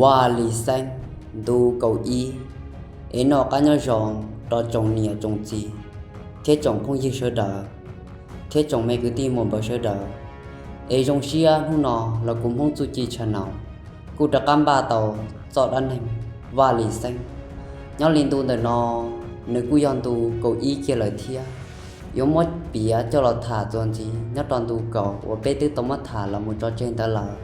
Vaj Lis Xeeb ntu kaum ib. Es noj qab nyob zoo rau tsoom niam tsoom txiv thiab tsoom phooj ywg sawv daws, thiab tsoom me kwv tij muam npawg sawv daws. Es zoo siab hnub no los kuv Hmoob Txuj Ci channel kuj rov qab npaj tau txoj dab neeg Vaj Lis Xeeb. Nyob li ntu ntawm no, nws kuj yog ntu kaum ib kiag lawm thiab. Yuav muab piav coj los tham txuas ntxiv nyob rau ntu kaum uas peb twb tau muab tham los mus tso tseg ntawd lawm.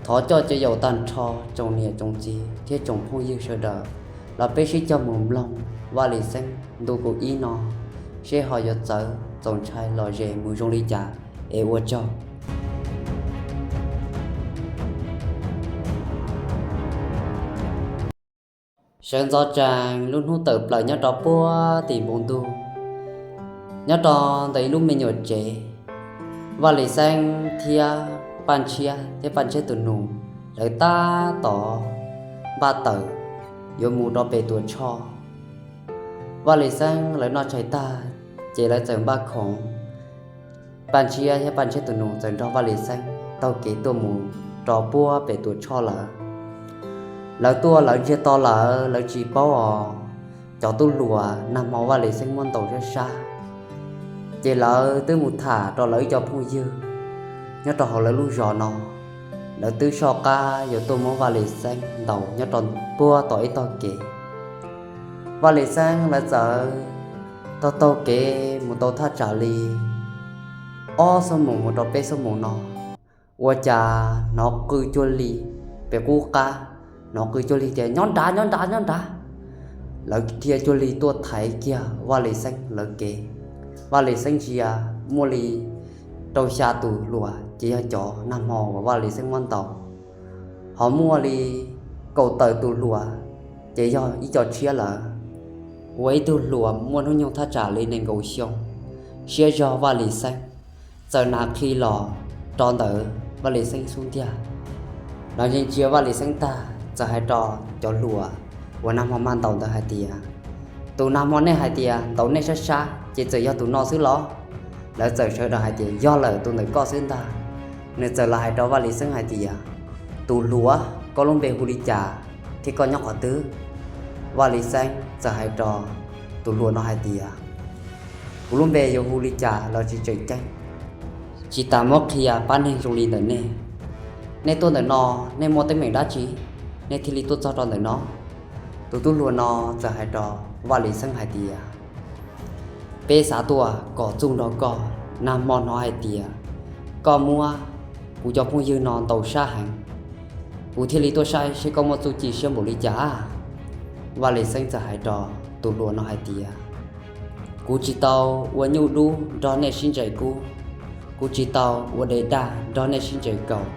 Thov coj cov yaus tag nrho tsoom niam tsoom txiv thiab tsoom phooj ywg sawv daws los peb sib cog mus mloog Vaj Lis Xeeb ntu kaum ib no, seb ho yuav txawv txaus ntshai lom zem mus zoo li cas. Es ua tsaug. Sawv ntxov tsees lub hnub tawm plaws nyob rau puag tim npoo ntuj, nyob rau ntawm ib lub me nyuam tsev, Vaj Lis Xeeb thiab Paj Ntshiab thiab Paj Ntshiab tus nus, lawv tab tom npaj tawm yuav mus rau pem Tuam Tshoj. Vaj Lis Xeeb lawv noj tshais tag, ces lawv txawm npaj khoom. Paj Ntshiab thiab Paj Ntshiab tus nus txawm nrog Vaj Lis Xeeb taug kev tuaj mus rau puag pem Tuam Tshoj lawm. Lawv tuaj lawv ntsiag to lawm, lawv tsis paub os, cov tub hluas nag hmo Vaj Lis Xeeb muab ntaus sab sab, ces lawv twb mus tham rau lawv ib co phooj ywg nyob rau hauv lawv lub zos no, lawv twb soj qab yuav tuaj muab Vaj Lis Xeeb ntaus nyob rau puag tom ib tog kev. Vaj Lis Xeeb lawv txawm taug taug kev mus tau thaj tsam li ob xuab moos mus rau peb xuab moos no, ua cas hnov qw cuag li pem qub qab, hnov qw cuag li tias nyob nrad, nyob nrad, nyob nrad. Lawv thiaj cuag li tuaj thaiv kiag Vaj Lis Xeeb lawv kev. Vaj Lis Xeeb ntsia muaj li rau xya tus hluas ces yog cov nag hmo uas Vaj Lis Xeeb muab ntaus, ho muaj li kaum tawm tus hluas ces yog ib co tshiab lawm. Ua ib tug hluas muaj hnub nyoog thaj tsam li nees nkaum xyoo, siab zog Vaj Lis Xeeb txawm hnav qhi los rau ntawm Vaj Lis Xeeb xub ntiag. Los ntsia ntsia Vaj Lis Xeeb tag txawm hais rau cov hluas uas nag hmo mag ntaus ntawd hais tias, tus nag hmo nej hais tias ntaus nej sab sab ces txawm yog tus no xwb los? Lawv txawm sawv daws hais tias yog lawm, tus ntawm koj xwb ntag. Nws txawm los hais rau Vaj Lis Xeeb hais tias, tus hluas, koj lub npe hu li cas thiab koj nyob qhov twg? Vaj Lis Xeeb txawm hais rau tus hluas no hais tias, kuv lub npe yuav hu li cas los tsis tseem ceeb, tsis tas muab qhia pab neeg zoo li ntawm nej. Nej tuaj ntawm no, nej muaj teeb meem dab tsi nej thiaj li tuaj txog rau ntawm no? Tus tub hluas no txawm hais rau Vaj Lis Xeeb hais tias, peb xav tuaj kom txuj nrog koj, nag hmo hnov hais tias koj muab kuv cov phooj ywg no ntaus sab heev, kuv thiaj li tuaj saib seb koj muaj txuj ci siab npaum li cas. Vaj Lis Xeeb txawm hais rau tus hluas no hais tias, kuv tsis tau ua nyuj dub nrog nej sib ntsais kub, kuv tsis tau ua de daj nrog nej sib ntsais kaus.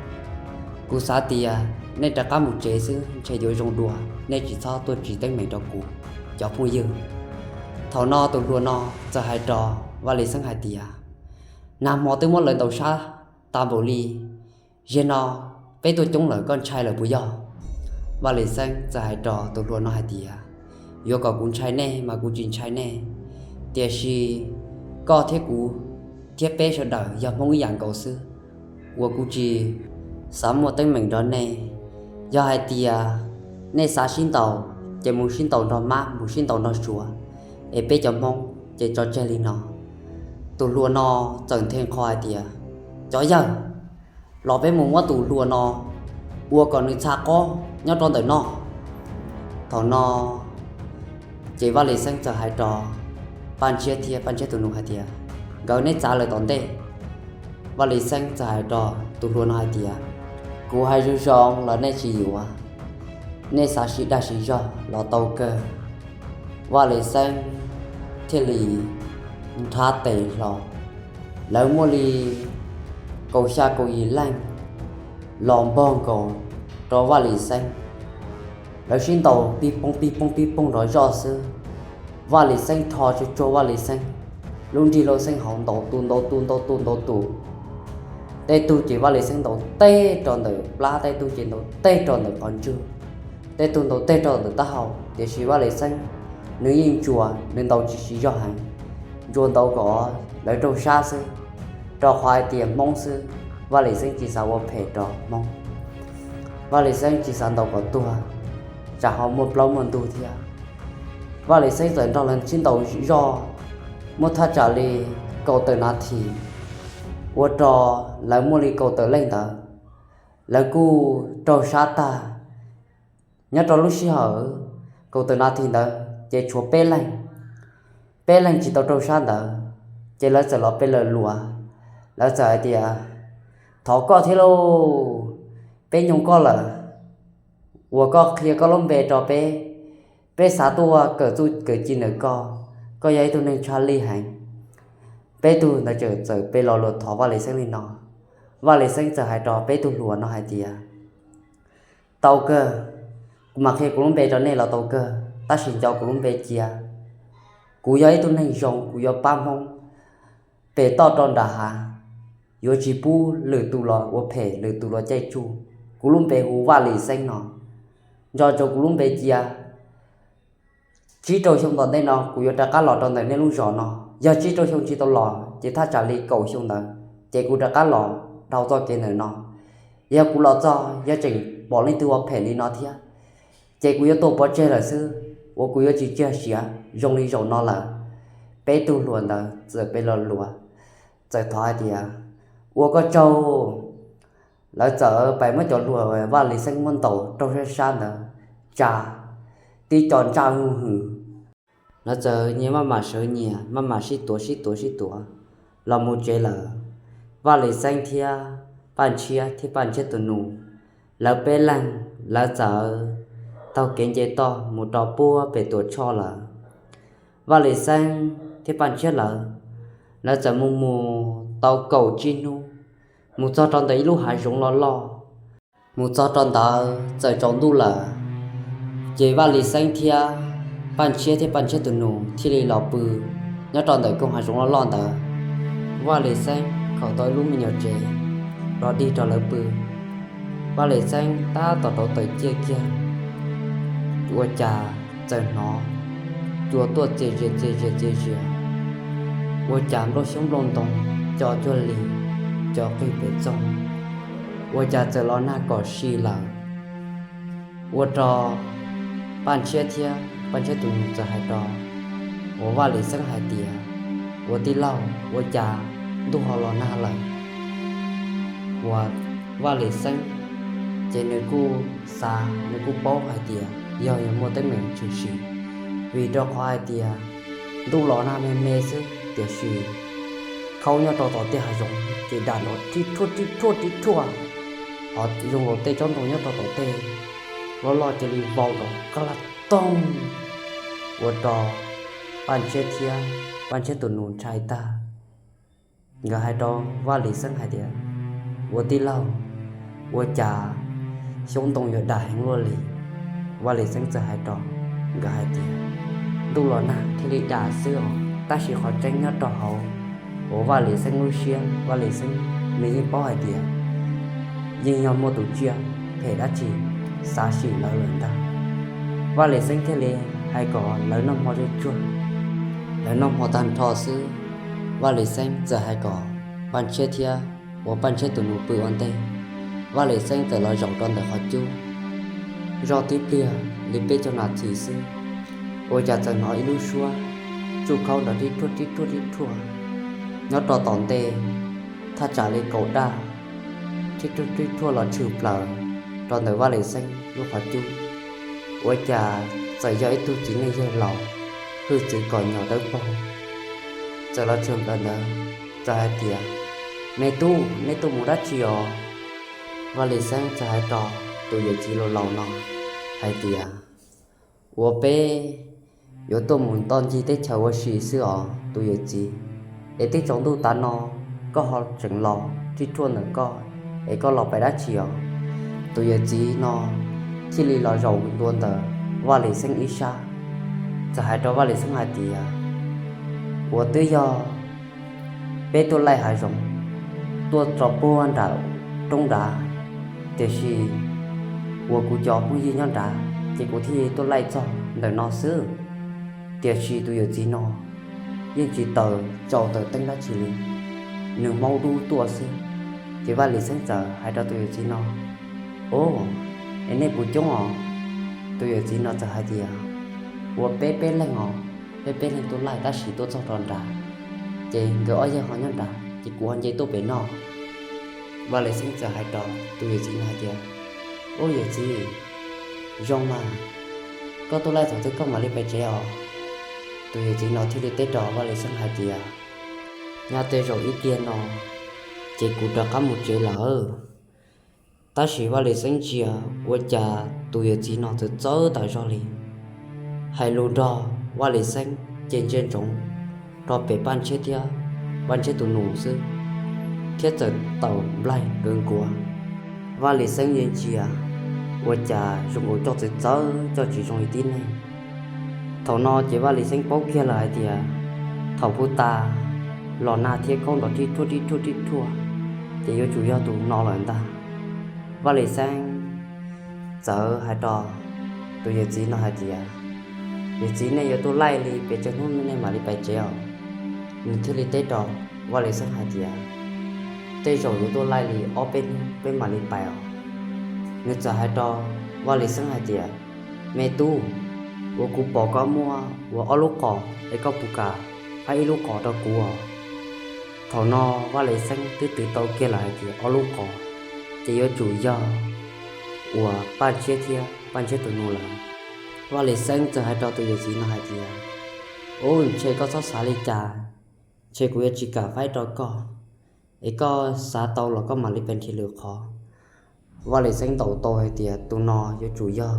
Kuv xav tias nej rov qab mus tsev xwb ntshe yuav zoo dua, nej tsis txhob tuaj tsim teeb meem rau kuv cov phooj ywg. Thaum no tus hluas no txawm hais rau Vaj Lis Xeeb hais tias, nag hmo twb muab lawv ntaus sab tas npaum li, zaum no peb tuaj coob lawm koj ntshai lawm puas yog? Vaj Lis Xeeb txawm hais rau tus hluas no hais tias, yuav kom kuv ntshai nej mas kuv tsis ntshai nej, tiam sis koj thiab kuv thiab peb sawv daws yog Hmoob ib yam nkaus xwb, uas kuv tsis xav muaj teeb meem nrog nej. Yog hais tias nej xav sib ntaus ces mus sib ntaus nrog mab, mus sib ntaus nrog suav, es peb cov Hmoob ces tso tseg li no. Tus hluas no txawm nthe nqho hais tias, cov yawg, los peb mus muab tus hluas no ua kom nws txha qob nyob rau ntawm no. Thaum no ces Vaj Lis Xeeb txawm hais rau Paj Ntshiab thiab Paj Ntshiab tus nus hais tias, nkawd neb txav lawm tom ntej. Vaj Lis Xeeb txawm hais rau tus hluas no hais tias, kuv hais zoo zoo los nej tsis yuav, nej xav siv dag siv zog los tau kawg. Vaj Lis Xeeb thiaj li nrhav tes hlo, lawv muaj li kaum xya kaum yim leej los npog nkaus rau Vaj Lis Xeeb. Lawv sib ntaus pij pooj pij pooj pij pooj nrov zoj xwb. Vaj Lis Xeeb rho tsuag tsuag Vaj Lis Xeeb lub nrig lub xeeb hauv, ntaus tus ntaus tus ntaus tus ntaus tus. Tej tug ces Vaj Lis Xeeb ntaus teg rau ntawm plab, tej tug ces ntaus teg rau ntawm qhov ntswg, tej tug ntaus teg rau ntawm taub hau, tiam sis Vaj Lis Xeeb nws yeej ntsuas, nws ntaus tsis siv zog heev, ntsuas ntaus kom lawv raug sab xwb, rau qhov hais tias Hmoob xwb, Vaj Lis Xeeb tsis xav ua phem rau Hmoob. Vaj Lis Xeeb tsis xav ntaus kom tuag, tsam ho muaj plaub muaj ntug thiab. Vaj Lis Xeeb txawm nrog lawv sib ntaus zog muaj thaj tsam li kaum tawm nas this, ua rau lawv muaj li kaum tawm leej ntawd lawv kuj raug sab tag. Nyob rau lub sij hawm kaum tawm nas this ntawd ces tshuav peb leeg, peb leeg tsis tau raug sab ntawd, ces lawv txawm los pe lawm luav. Lawv txawm hais tias, thov koj thiab lauj, peb nyoo koj lawm, uas koj qhia koj lub npe rau peb, peb xav tuaj kawm txuj kawm ci ntawm koj, koj yog ib tug neeg tshaj lij heev. Peb tug ntawd txawm pe lo lus thov Vaj Lis Xeeb li no. Vaj Lis Xeeb txawm hais rau peb tug hluas no hais tias, tau kawg, kuv mam qhia kuv lub npe rau nej los tau kawg, tab sis nco kuv lub npe cia. Kuv yog ib tug neeg zoo, kuv yuav pab Hmoob pem toj rau nram hav, yuav tsis pub lwm tus los ua phem, lwm tus los caij tsuj. Kuv lub npe hu Vaj Lis Xeeb no, nco ntsoov kuv lub npe cia. Tsib rau xyoo tom ntej no kuv yuav rov qab los rau ntawm nej lub zos no. Yog tsib rau xyoo tsis tau los ces thaj tsam li kaum xyoo ntawd ces kuv rov qab los dhau txoj kev ntawm no. Yog kuv los txog yog tseem pom leej twg ua phem li no thiab, ces kuv yuav tua pov tseg lawm xwb, uas kuv yuav tsis txiag siav zoo li zaum no lawm. Peb tug hluas ntawd txawm pe lo lus, txawm thov hais tias, ua koj tsaug. Lawv txawm pais muab cov hluas Vaj Lis Xeeb muab ntaus raug sab sab ntawd tsa, tib co ntsaj hwj hwm. Lawv txawm nyias maj mam sawv nyias, maj mam sib tuav sib tuav sib tuav los mus tsev lawm. Vaj Lis Xeeb thiab Paj Ntshiab thiab Paj Ntshiab tus nus, lawv peb leeg, lawv txawm taug kev nce toj mus rau puag pem Tuam Tshoj lawm. Vaj Lis Xeeb thiab Paj Ntshiab lawv, lawv txawm mus mus tau kaum tsib hnub, mus txog rau ntawm ib lub hav zoov loj loj. Mus txog rau ntawd txawm tsaus ntuj lawm, ces Vaj Lis Xeeb thiab Paj Ntshiab thiab Paj Ntshiab tus nus thiaj li los pw nyob rau ntawm koog hav zoov loj loj ntawd. Vaj Lis Xeeb khaws tau ib lub me nyuam tsev los dig rau lawv pw. Vaj Lis Xeeb tab tom rauv taws ciaj kiag, ua cas txawm hnov cua tuaj txias zias txias zias txias zias, ua cas nplooj xyoob nplooj ntoo, cov cuag li cov qig pem txoog, ua cas txawm los nag kom si lawm. Ua rau Paj Ntshiab thiab Paj Ntshiab tus nus txawm hais rau uas Vaj Lis Xeeb hais tias, ua tij laug, ua cas ntuj ho los nag lawm? Uas Vaj Lis Xeeb ces nws kuj xav, nws kuj paub hais tias yog yuav muaj teeb meem tshwm sim, vim rau qhov hais tias ntuj los nag me me xwb, tiam sis khaub nyob rau tom tej hav zoov ces dam nrov rib rhuaj rib rhuaj rib rhuaj, ho zoo nkaus tej tsob ntoo nyob rau tom tej loj loj cia li vau rau qab lag toog, ua rau Paj Ntshiab thiab Paj Ntshiab tus nus ntshai tag. Nkawd hais rau Vaj Lis Xeeb hais tias, ua tij laug, ua cas xyoob ntoo yuav dam heev luaj li? Vaj Lis Xeeb txawm hais rau nkawd hais tias, ntuj los nag thiaj li dam xwb os, tab sis qhov tseeb nyob rau hauv uas Vaj Lis Xeeb lub siab, Vaj Lis Xeeb nws yeej paub hais tias yeej yog muaj tus tsiaj phem dab tsi xav sim lawv lawm ntag. Vaj Lis Xeeb thiaj li hais kom lawv noj hmo tsuag tsuag. Lawv noj hmo tag nrho xwb, Vaj Lis Xeeb txawm hais kom Paj Ntshiab thiab uas Paj Ntshiab tus nus pw ua ntej. Vaj Lis Xeeb txawm los zaum rau ntawm qhov cub. Zoj tib pliag li peb caug nas this xwb, ua cas txawm hnov ib lub suab tsuj khaub nrov rib rhuaj rib rhuaj rib rhuaj nyob rau tom ntej thaj tsam li kaum daj, rib rhuaj rib rhuaj los tshwm plaws rau ntawm Vaj Lis Xeeb lub qhov cub. Ua cas txawm yog ib tug txiv neej yawg laus hwj txwv kom nyom dawb paug txawm los tshwm plaws ntawd, txawm hais tias, me tub, nej tuaj mus dab tsi os? Vaj Lis Xeeb txawm hais rau tus yawm txiv laus laus no hais tias, ua peb yuav tuaj mus ntoj ncig teb chaws ua si xwb os tus yawm txiv, es twb tsaus ntuj tav no koj ho tseem los rib rhuaj ntawm koj, es koj los pais dab tsi os? Tus yawm txiv no thiaj li los zaum ntua ntawm Vaj Lis Xeeb ib sab, txawm hais rau Vaj Lis Xeeb hais tias, ua twb yog peb tuaj laij hav zoov, tuaj tso puag nram roob nrad, tiam sis uas kuv cov phooj ywg nyob nrad ces kuv thiaj tuaj laij txog ntawm no xwb. Tiam sis tus yawm txiv no yeej tsis taws tsaus taws teeb dab tsi li, nws maub dub tuaj xwb. Ces Vaj Lis Xeeb txawm hais rau tus yawm txiv no, o, Es nej puas coob os? Tus yawm txiv no txawm hais tias, ua peb peb leeg os, peb peb leeg tuaj laij tab sis tuaj txog rau nrad, ces nkawd ob yawg ho nyob nrad ces kuv ho nce tuaj pem no. Vaj Lis Xeeb txawm hais rau tus yawm txiv no hais tias, ub yawm txiv, zoo mas, koj tuaj laij thaum twg koj mam li pais tsev os? Tus yawm txiv no thiaj li teb rau Vaj Lis Xeeb hais tias, nyob tej zaum ib pliag no ces kuv rov qab mus tsev lawm. Tab sis Vaj Lis Xeeb ntsia ua cas tus yawm txiv no txawv txawv tas zog li, hais lus nrog Vaj Lis Xeeb ces ntsia ntsoov rau pem Paj Ntshiab thiab Paj Ntshiab tus nus xwb, thiab txawm tawm nplaig nkawd nkuav. Vaj Lis Xeeb yeej ntsia ua cas zoo nkaus coj txawv txawv coj tsis zoo li tib neeg. Thaum no ces Vaj Lis Xeeb paub kiag lawm hais tias thaum puag ta los nag thiab khaub nrov rhib rhuaj rhib rhuaj rhib rhuaj, ces yuav tsum yog tus no lawm ntag. Vaj Lis Xeeb txawm hais rau tus yawm txiv no hais tias, yawm txiv, nej yuav tuaj laij li pes tsawg hnub nej mam li pais tsev os? Nws thiaj li teb rau Vaj Lis Xeeb hais tias, tej zaum yuav tuaj laij li ob peb hnub peb mam li pais os. Nws txawm hais rau Vaj Lis Xeeb hais tias, me tub, uas kuv pom koj muaj uas ob lub qos es koj puas kam faib ib lub qos rau kuv os? Thaum no Vaj Lis Xeeb twb twv tau kiag lawm hais tias ob lub qos ces yuav tsum yog uas Paj Ntshiab thiab Paj Ntshiab tus nus lawm. Vaj Lis Xeeb txawm hais rau tus yawm txiv no hais tias, ub, ntshe koj txhob xav li cas, ntshe kuv yuav tsis kam faib rau koj, es koj xav tau los koj mam li pes nrhiav lwm qhov. Vaj Lis Xeeb ntaus tau hais tias tus no yuav tsum yog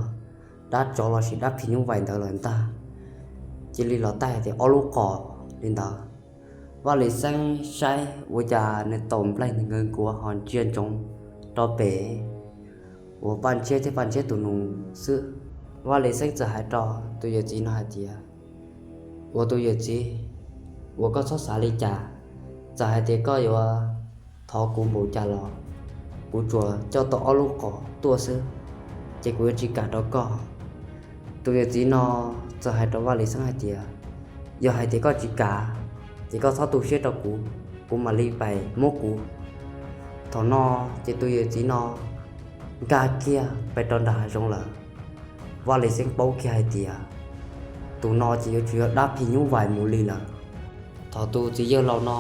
dab tsov lossis dab phim nyuj vais ntawd lawm ntag, cia li los taij hais tias ob lub qos li ntawd. Vaj Lis Xeeb saib ua cas nws tawm nplaig nkawd nkuav ho ntsia ntsoov rau pem uas Paj Ntshiab thiab Paj Ntshiab tus nus xwb. Vaj Lis Xeeb txawm hais rau tus yawm txiv no hais tias, ua tus yawm txiv, uas koj txhob xav li cas, txawm hais tias koj yuav thov kuv npaum cas los kuv tsuas coj tau ob lub qos tuaj xwb, ces kuv yuav tsis kam rau koj. Tus yawm txiv no txawm hais rau Vaj Lis Xeeb hais tias, yog hais tias koj tsis kam, ces koj txhob tu siab rau kuv, kuv mam li pais muab kuv. Thaum no ces tus yawm txiv no nkag kiag pais rau nram hav zoov lawm. Vaj Lis Xeeb paub kiag hais tias tus no ces yuav tsum yog dab phim nyuj vais mus li lawm. Thaum tus txiv yawg laus no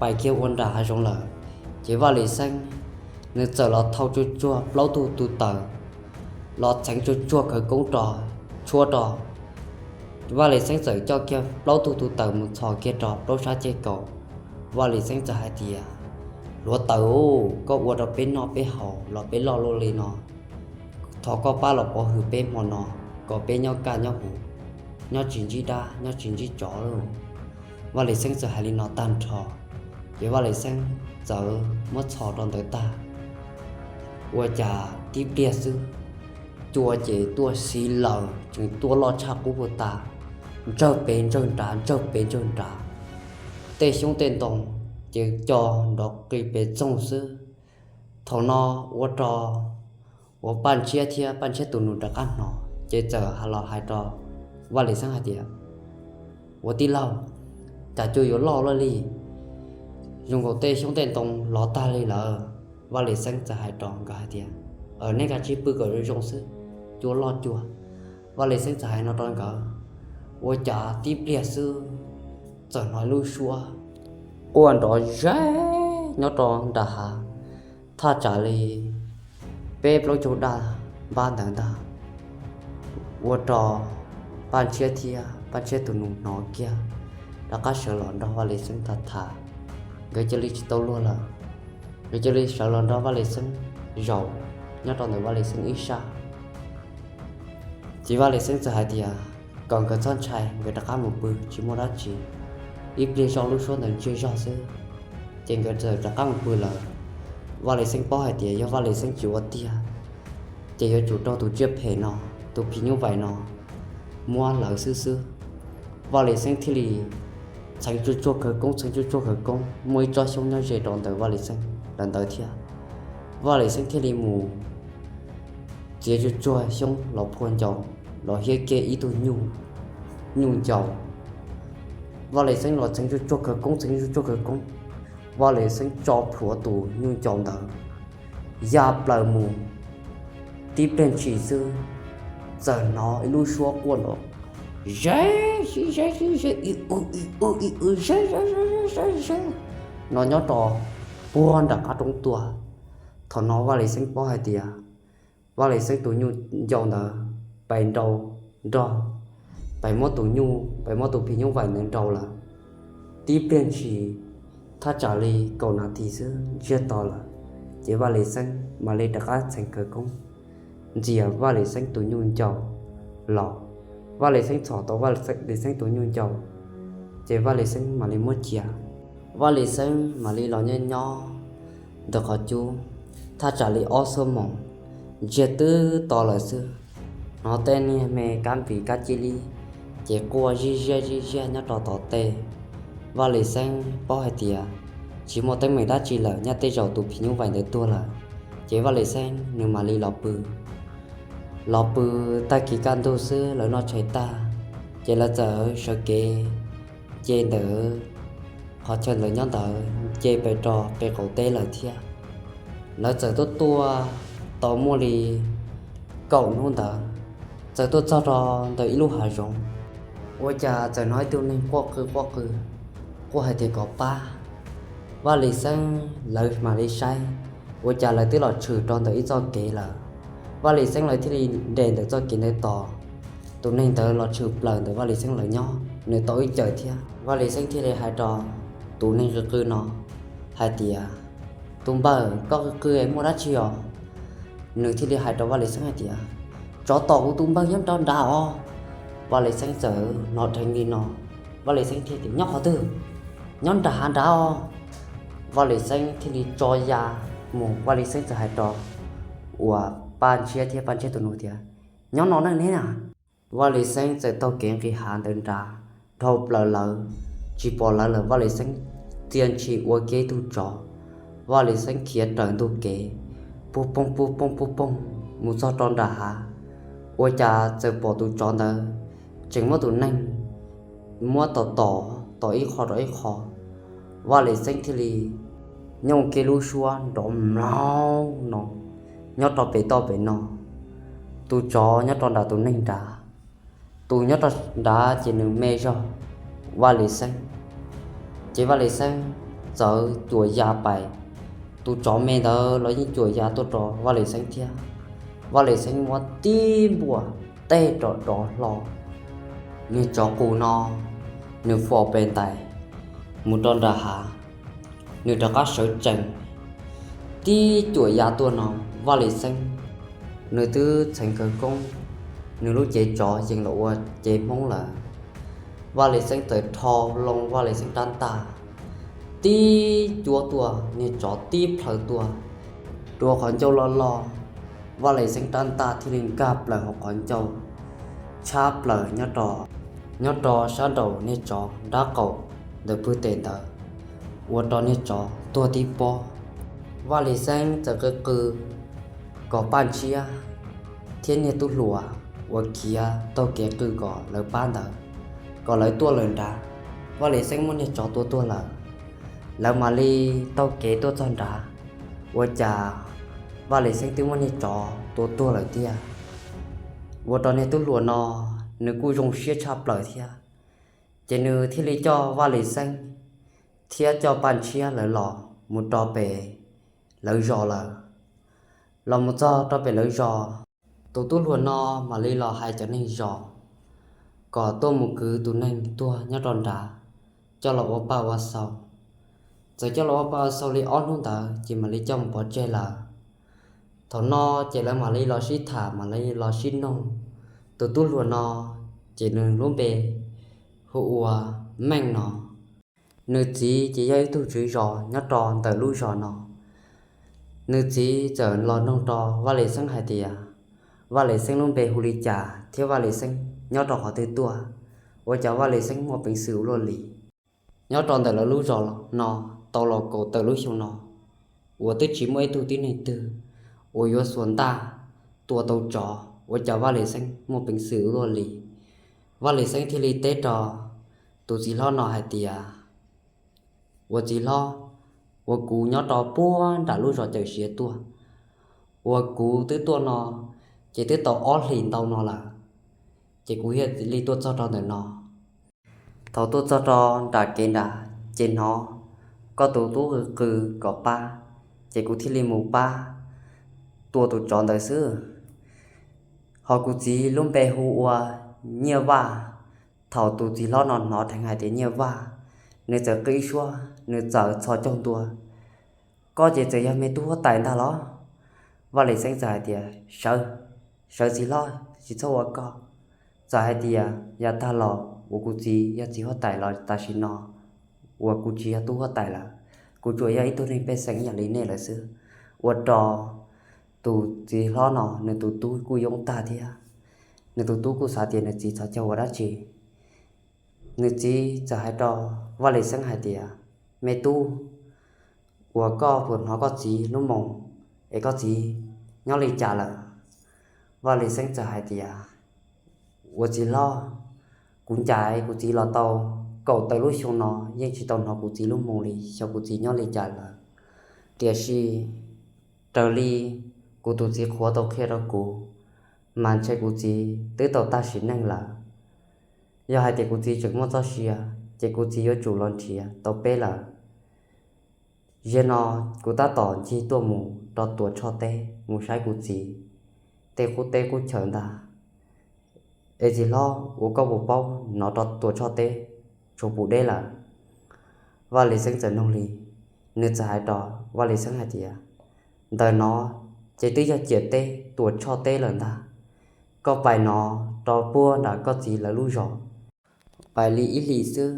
pais kiag ua nram hav zoov lawm, ces Vaj Lis Xeeb nws txawm los thau tsuag tsuag plaub tug tus taws, los txheev tsuag tsuag khawv koob rau, tshuab rau. Vaj Lis Xeeb txawm coj kiag plaub tug tus taws mus txhos kiag rau plaub sab ceg kaum. Vaj Lis Xeeb txawm hais tias, hluav taws, koj ua rau peb noj peb haus los peb loj luaj li no, thov koj pab los pov hwm peb hmo no, kom peb nyob kaj nyob huv, nyob tsis ntsib dab nyob tsis ntsib tsov lauj. Vaj Lis Xeeb txawm hais li no tag nrho, ces Vaj Lis Xeeb txawm muab txhos rau ntawd tag, ua cas tib pliag xwb, cua ces tuaj xis laws tseem tuaj loj tshaj qub puag ta, ntsawg pes ntsawg nrad ntsawg pes ntsawg nrad, tej xyoob tej ntoo ces co nrov qis pes txoog xwb. Thaum no ua rau uas Paj Ntshiab thiab Paj Ntshiab tus nus rov qab hnov ces txawm los hais rau Vaj Lis Xeeb hais tias, ua tij laug, cas cua yuav loj luaj li, zoo nkaus tej xyoob tej ntoo lov tag li lawm. Vaj Lis Xeeb txawm hais rau nkawd hais tias, nej kav tsij pw kom zoo zoo xwb, cua loj cuag. Vaj Lis Xeeb txawm hais no rau nkawd, ua cas tib pliag xwb txawm hnov lub suab quaj nrov zeb nyob rau nram hav, thaj tsam li peb plaub caug daj npab ntawd ntag. Ua rau Paj Ntshiab thiab Paj Ntshiab tus nus hnov kiag, rov qab sawv los nrog Vaj Lis Xeeb tham tham. Nkawd cia li tsis tau luag lawm, nkawd cia li sawv los nrog Vaj Lis Xeeb zaum nyob rau ntawm Vaj Lis Xeeb ib sab. Ces Vaj Lis Xeeb txawm hais tias kom nkawd txhob ntshai, nkawd rov qab mus pw tsis muaj dab tsi, ib pliag zoj lub suab ntawd ntsiag zog xwb, ces nkawd txawm rov qab mus pw lawm. Vaj Lis Xeeb paub hais tias yog Vaj Lis Xeeb tsis ua tiag, ces yuav tsum raug tus tsiaj phem no, tus phim nyuj vais no muab lawv xwb xwb. Vaj Lis Xeeb thiaj li txheev tsuag tsuag khawv koob, txheev tsuag tsuag khawv koob, muaj ib tsob xyoob nyob ze rau ntawm Vaj Lis Xeeb lawm ntawd thiab. Vaj Lis Xeeb thiaj li mus txiav tsuag tsuag xyoob los phua ncau, los hiab kiag ib tug nyuj, nyuj ncau. Vaj Lis Xeeb los txheev tsuag tsuag khawv koob, txheev tsuag tsuag khawv koob, Vaj Lis Xeeb tso plhuav tus nyuj ncau ntawd ya plaws mus Tib pliag ntshis xwb, txawm hnov ib lub suab quaj nrov, ze, ze, ze, ze, i, u, i, u, i, u, ze, ze, ze, ze, ze, no nyob rau puag nram qab roob tuaj. Thaum no Vaj Lis Xeeb paub hais tias Vaj Lis Xeeb tus nyuj ncau ntawd pais nrau nrog, pais muab tus nyuj, pais muab tus phim nyuj vaim ntawd nrau lawm. Tib pliag ntshis, thaj tsam li kaum nas this xwb ntsiag to lawm, ces Vaj Lis Xeeb mam li rov qab txheev khawv koob ntxias Vaj Lis Xeeb tus nyuj ncau los. Vaj Lis Xeeb txhom tau Vaj Lis Xeeb tus nyuj ncau, ces Vaj Lis Xeeb mam li muab cia. Vaj Lis Xeeb mam li los nyob nyob ntawm qhov cub, thaj tsam li ob xuab moos ntsiag twb to lawm xwb, hnov tej niag me kab npis kab cia li ces quaj zij ziaj zij ziaj nyob rau tom tej. Vaj Lis Xeeb paub hais tias tsis muaj teeb meem dab tsi lawm, nyob tej zaum tus phim nyuj vaim ntawd tuag lawm, ces Vaj Lis Xeeb nws mam li los pw. Los pw, tag kis kaj ntug xwb lawv noj tshais tag, ces lawv txawm sawv kev nce ntawm qhov chaw lawv nyob ntawd nce pes rau pem qaum teb lawm thiab. Lawv txawm tuaj tuaj tau muaj li kaum hnub ntawd, txawm tuaj txog rau ntawm ib lub hav zoov, ua cas txawm hnov ib tug neeg quaj qw quaj qw, quaj hais tias kom pab. Vaj Lis Xeeb lawv mam li saib, ua cas lawv twb los tshwm rau ntawm ib txoj kev lawm. Vaj Lis Xeeb lawv thiaj li nres ntawm txoj kev ntawd tos. Tus neeg ntawd los tshwm plaws ntawm Vaj Lis Xeeb lawv nyob, nws tau ib cawm thiab. Vaj Lis Xeeb thiaj li hais rau tus neeg qw qw no hais tias, Tus npawg, koj qw qw muaj dab tsi os? Nws thiaj li hais rau Vaj Lis Xeeb hais tias, Tsov tom kuv tus npawg nyob rau nrad os. Vaj Lis Xeeb txawm hnov dheev li no, Vaj Lis Xeeb thiaj tias, Nyob qhov twg? Nyob nram hav nrad os. Vaj Lis Xeeb thiaj li tso ya mus, Vaj Lis Xeeb txawm hais rau uas Paj Ntshiab thiab Paj Ntshiab tus nus tias, Nyob no ne neb na. Vaj Lis Xeeb txawm taug kev nqis hav ntawd nrad, dhau plaws lawv, tsis pom lawv lawm. Vaj Lis Xeeb txia ntshis ua kiag ib tug tsov, Vaj Lis Xeeb khiav raws ntug kev, puag poog puag poog puag poog mus txog rau nram hav, ua cas txawm pom tus tsov ntawd tseem muab tus neeg muab tom tom tom ib qho rau ib qho. Vaj Lis Xeeb thiaj li nyooj kiag lub suab nrov mlaug no nyob rau pem toj pem no. Tus tsov nyob rau nram tus neeg nrad, tus nyob rau nrad ces nws me zog Vaj Lis Xeeb, ces Vaj Lis Xeeb txawm cuam ya pais. Tus tsov me ntawd los yeej cuam ya tuaj rau Vaj Lis Xeeb thiab. Vaj Lis Xeeb muab tib npuaj tej rov rov hlo, niag tsov qus no nws fos pes ntais mus rau nram hav, nws rov qab sawv tsees tib cuam ya tuaj no. Vaj Lis Xeeb nws twb txheev khawv koob, nws lub cev tsov yees los ua cev Hmoob lawm. Vaj Lis Xeeb txawm rho loo Vaj Lis Xeeb rab ntaj tib cuab tuaj, niag tsov tib plhaw tuaj, rua qhov ncauj loj loj. Vaj Lis Xeeb rab ntaj thiaj li nkag plaws hauv qhov ncauj tshab plaws nyob rau, nyob rau sab nraum niag tsov nrab qaum ntawm pwg tes ntawd, ua rau niag tsov tuag tib pob. Vaj Lis Xeeb txawm qw qw kom Paj Ntshiab thiab niag tub hluas uas khiav taug kev qw kom lawv pab ntawd, kom lawv tuaj lawm nrad. Vaj Lis Xeeb muab niag tsov tua tuag lawm, lawv mam li taug kev tuaj txog nrad, ua cas Vaj Lis Xeeb twb muab niag tsov tua tuag lawm tiag. Ua rau niag tub hluas no nws kuj zoo siab tshaj plaws thiab, ces nws thiaj li coj Vaj Lis Xeeb thiab coj Paj Ntshiab lawv los mus rau pem lawv zos lawm. Los mus txog rau pem lawv zos, tus tub hluas no mam li los hais cov neeg zos kom tuaj mus kwv tus neeg tuag nyob rau nrad coj los ua paj ua xau. Txawm coj los ua paj ua xau li ob hnub ntawd ces mam li coj mus pov tseg lawm. Thaum no ces lawv mam li los sib tham, mam li los sib noog. Tus tub hluas no ces nws lub npe hu ua Meej no. Nws txiv ces yog ib tug tswv zos nyob rau ntawm lub zos no. Nws txiv txawm los noog rau Vaj Lis Xeeb hais tias Vaj Lis Xeeb lub npe hu li cas thiab Vaj Lis Xeeb nyob rau qhov twg tuaj, ua cas Vaj Lis Xeeb muaj peev xwm ua luaj li. Nyob rau ntawm lawv lub zos no tau los kaum tawm lub xyoo no uas twb tsis muaj ib tug tib neeg twg uas yuav xuas ntaj tua tau tsov, ua cas Vaj Lis Xeeb muaj peev xwm ua luaj li. Vaj Lis Xeeb thiaj li teb rau tus txiv hlob no hais tias, Ua txiv hlob, uas kuv nyob rau puag nram lub zos Cawm Siav tuaj, uas kuv twb tuaj no Ces twb tau ob hlis ntau no lawm, ces kuv thiaj li tuaj txog rau ntawm no. Thaum tuaj txog rau nram kev nrad ces hnov koj tus tub qw qw kom pab, ces kuv thiaj li mus pab tua tus tsov ntawd xwb. Ho kuv txiv lub npe hu ua Nyiaj Vaj. Thaum tus txiv hlob no hnov dheev hais tias Nyiaj Vaj, nws txawm qw suab, nws txawm txhos caug ntua, koj ces txawm yog me tub huab tais ntag los? Vaj Lis Xeeb txawm hais tias sawv, sawv txiv hlob, tsis txhob ua koj. Txawm hais tias yav tag los uas kuv txiv yog txiv huab tais los tam sim no uas kuv tsis yog tub huab tais lawm, kuv tsuas yog ib tug neeg pej xeem yam li nej lawm xwb. Ua rau tus txiv hlob no nws tus tub kuj yoob tag thiab. Nws tus tub kuj xav tias nws txiv txhos caug ua dab tsi. Nws txiv txawm hais rau Vaj Lis Xeeb hais tias, me tub, uas koj puas hnov koj txiv lub moo, es koj txiv nyob li cas lawm? Vaj Lis Xeeb txawm hais tias, ua txiv hlob, kuv ncaim kuv txiv los tau kaum tawm lub xyoo no yeej tsis tau hnov kuv txiv lub moo li, xyov kuv txiv nyob li cas lawm. Tiam sis raws li kuv tus txiv qhuav tau qhia rau kuv, mas ntshe kuv txiv twb tau tag sim neej lawm. Yog hais tias kuv txiv tseem muaj txoj sia, ces kuv txiv yuav tsum los nrhiav tau peb lawm. Ziag no kuv tab tom ncig tuaj mus rau Tuam Tshoj teb mus saib kuv txiv tej qub teb qub chaw ntag. Es txiv hlob, ua koj puas paub hnov rau Tuam Tshoj teb tshuav puas deb lawm? Vaj Lis Xeeb txawm nug li, nws txawm hais rau Vaj Lis Xeeb hais tias, ntawm no ces twb yog ciam teb Tuam Tshoj teb lawm ntag. Koj pais no rau puag nram koj txiv lawv lub zos, pais li ib hlis xwb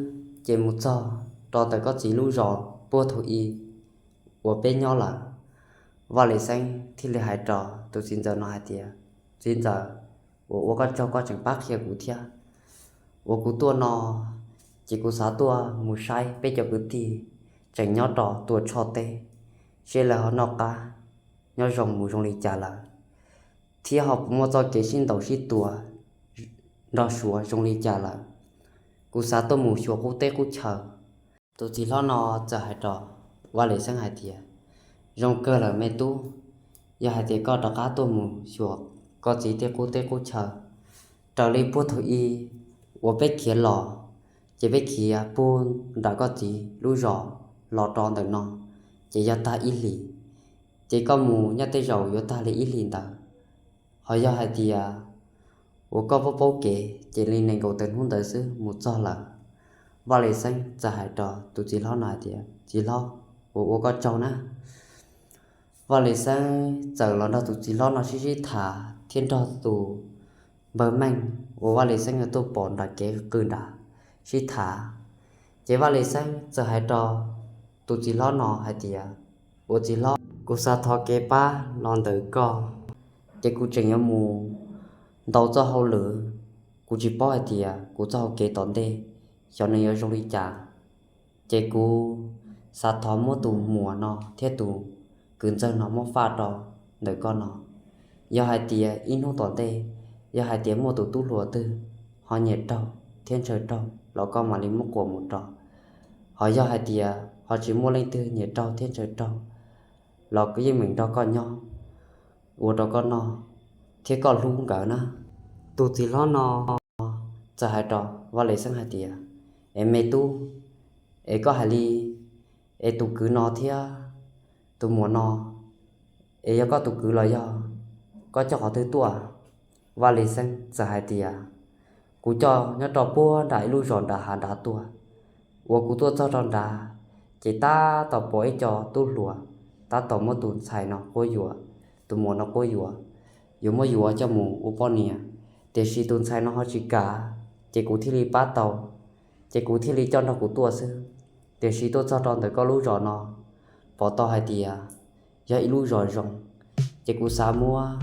ces mus txog rau ntawm koj txiv lub zos puag thaum i uas peb nyob lawm. Vaj Lis Xeeb thiaj li hais rau tus txiv ntxawm no hais tias, txiv ntxawm, uas ua koj tsaug koj tseem pab qhia kuv thiab. Uas kuv tuaj no ces kuv xav tuaj mus saib peb cov kwv tij tseem nyob rau Tuam Tshoj teb, seb lawv ho noj qab nyob zoo mus zoo li cas lawm, thiab ho puas muaj txoj kev sib ntaus sib tua nrog Suav zoo li cas lawm. Kuv xav tuaj mus xyuas qub teb qub chaw. Tus txiv hlob no txawm hais rau Vaj Lis Xeeb hais tias, zoo kawg lawm me tub, yog hais tias koj rov qab tuaj mus xyuas koj txiv tej qub teb qub chaw, raws li puag thaum i uas peb khiav los, ces peb khiav puag nram koj txiv lub zos los rau ntawm no ces yog tag ib hlis, ces koj mus nyob tej zaum yuav tag li ib hlis ntawd. Ho yog hais tias uas koj paub paub kev ces li nees nkaum tawm hnub ntawd xwb mus txog lawm. Vaj Lis Xeeb txawm hais rau tus txiv hlob no hais tias, txiv hlob, uas ua koj tsaug na. Vaj Lis Xeeb txawm los nrog tus txiv hlob no sib sib tham thiab nrog tus npawg Meej uas Vaj Lis Xeeb yuav tuaj pom nram kev qw nrad sib tham. Ces Vaj Lis Xeeb txawm hais rau tus txiv hlob no hais tias, ua txiv hlob, kuv xav thov kev pab los ntawm koj, ces kuv tseem yuav mus ntau txoj hauj lwm, kuv tsis paub hais tias kuv txoj hau kev tom ntej xyov nws yuav zoo li cas. Ces kuv xav thov muab tus muam no thiab tus kwv ntxawg no muab faj rau ntawm koj no. Yog hais tias ib hnub tom ntej, yog hais tias muaj tus tub hluas twg ho nyiam raug thiab ntshaw raug los koj mam li muab quas mus rau. Ho yog hais tias ho tsis muaj leej twg nyiam raug thiab ntshaw raug los yeej meem nrog koj nyob, ua rau koj noj thiab koj hlub nkawd na. Tus txiv hlob no txawm hais rau Vaj Lis Xeeb hais tias, es me tub, es koj hais li, es tus kwv no thiab tus muam no, es yog koj tus kwv los yog koj coj qhov twg tuaj? Vaj Lis Xeeb txawm hais tias, kuv coj nyob rau puag nram ib lub zos nram hav nrad tuaj. Uas kuv tuaj txog rau nrad, ces tab tom pom ib co tub hluas tab tom muab tus ntxhais no quab yuam, tus muam no quab yuam, yuav muab yuav coj mus ua poj niam, tiam sis tus ntxhais no ho tsis kam, ces kuv thiaj li pab tau, ces kuv thiaj li coj nrog kuv tuaj xwb. Tiam sis tuaj txog rau ntawm koj lub zos no, pom tau hais tias yog ib lub zos zoo, ces kuv xav muab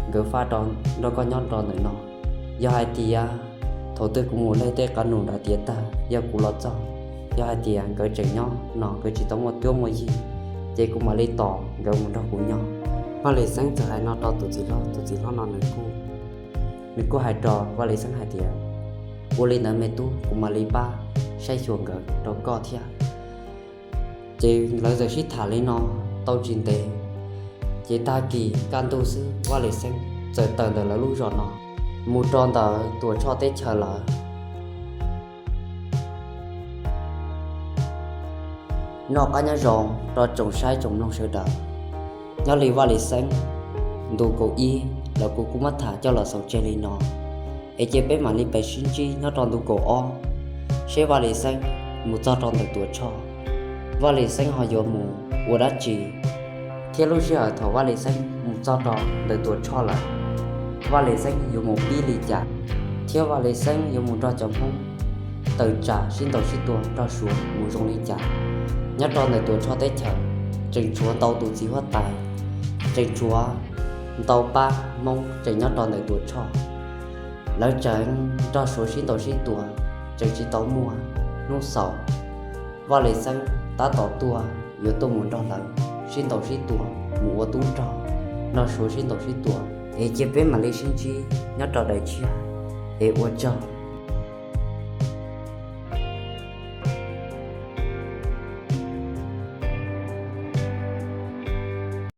nkawd faj rau nrog koj nyob rau ntawm no. Yog hais tias thaum twg kuv mus laig tej qab num nram tiav tag yog kuv los txog, yog hais tias nkawd tseem nyob no nkawd tsis tau muaj cuab muaj yig, ces kuv mam li tos nkawd mus nrog kuv nyob. Vaj Lis Xeeb txawm hais no rau tus txiv hlob, tus txiv hlob no nws kuj, nws kuj hais rau Vaj Lis Xeeb hais tias, ua li ntawd me tub, kuv mam li pab saib xyuas nkawd rau koj thiab. Ces lawv txawm sib tham li no tau tsis ntev, ces tag kis kaj ntug xwb Vaj Lis Xeeb txawm tawm ntawm lawv lub zos no mus rau ntawm Tuam Tshoj teb chaws lawm. Noj qab nyob zoo rau tsoom saib tsoom mloog sawv daws. Nyob li Vaj Lis Xeeb ntu kaum ib los kuv kuj muab tham coj los xaus tseg li no, es cia peb mam li peb sib ntsib nyob rau ntu kaum ob, seb Vaj Lis Xeeb mus txog rau ntawm Tuam Tshoj, Vaj Lis Xeeb ho yuav mus ua dab tsi, thiab lub sij hawm thaum Vaj Lis Xeeb mus txog rau ntawm Tuam Tshoj lawm, Vaj Lis Xeeb yuav mus pib li cas, thiab Vaj Lis Xeeb yuav mus nrog cov Hmoob tawm tsam sib ntaus sib tua nrog Suav mus zoo li cas. Nyob rau ntawm Tuam Tshoj teb chaws tseem tshuav ntau tus txiv huab tais, tseem tshuav ntau pab Hmoob tseem nyob rau ntawm Tuam Tshoj. Lawv tseem nrog Suav sib ntaus sib tua, tseem tsis tau muaj hnub xaus. Vaj Lis Xeeb tab tom tuaj yuav tuaj mus nrog lawv sib ntaus sib tua, mus ua tub rog nrog Suav sib ntaus sib tua. Es cia peb mam li sib ntsib nyob rau daim tshiab, es ua tsaug.